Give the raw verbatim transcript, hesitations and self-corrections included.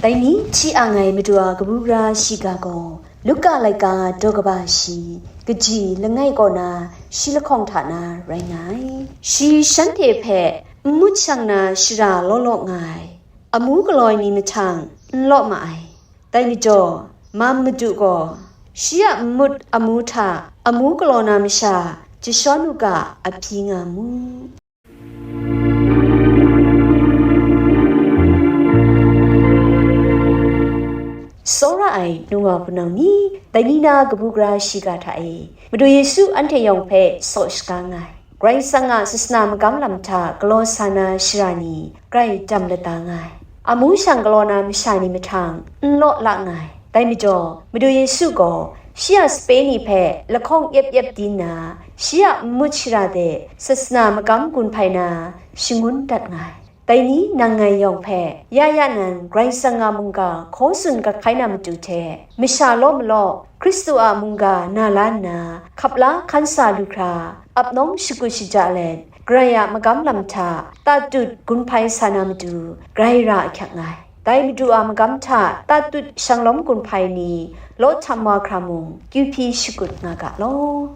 Dai ni hti ang ai Madu a kabu gara shiga gaw, Luka laika daw kaba shi, kaji langai kaw na shi lahkawng hta na rai nga ai. Shi shanhte hpe n mut shang na shara law law nga ai, amu galaw ai ni mahtang n law ma ai. Dai majaw, Mam Madu gaw, shi a n mut amu hta amu galaw na masha jashawn u ga, a hpyi nga mu. Tsawra ai nungwa hpunau ni, dai ni na kabu gara shiga hta e, Madu Yesu anhte yawng hpe saw shaga nga ai. Karai Kasang a sasana magam lam hta galaw sa na shara ni grai dam lada nga ai. Amu shang galaw na masha ni mahtang n law la nga ai. Dai majaw, Madu Yesu gaw shi a sape ni hpe lahkawng yep yep di nna, shi a n mut shara de sasana magam gun hpai na shangun dat nga ai. Dai ni nang ngai yawng hpe, ya ya nan Karai Kasang a mungga hkaw tsun gat hkai na matu hte, masha law malaw Hkristu a mungga na la nna, hkap la hkan sa lu hkra, ap nawng shakut shaja let, Karai a magam lam hta tatut gun hpai sa na matu, grai ra ahkyak nga ai. Dai Madu a magam hta tatut shanglawm gun hpai ni, law htam wa hkra mung, kyu hpyi shakut nga ga law.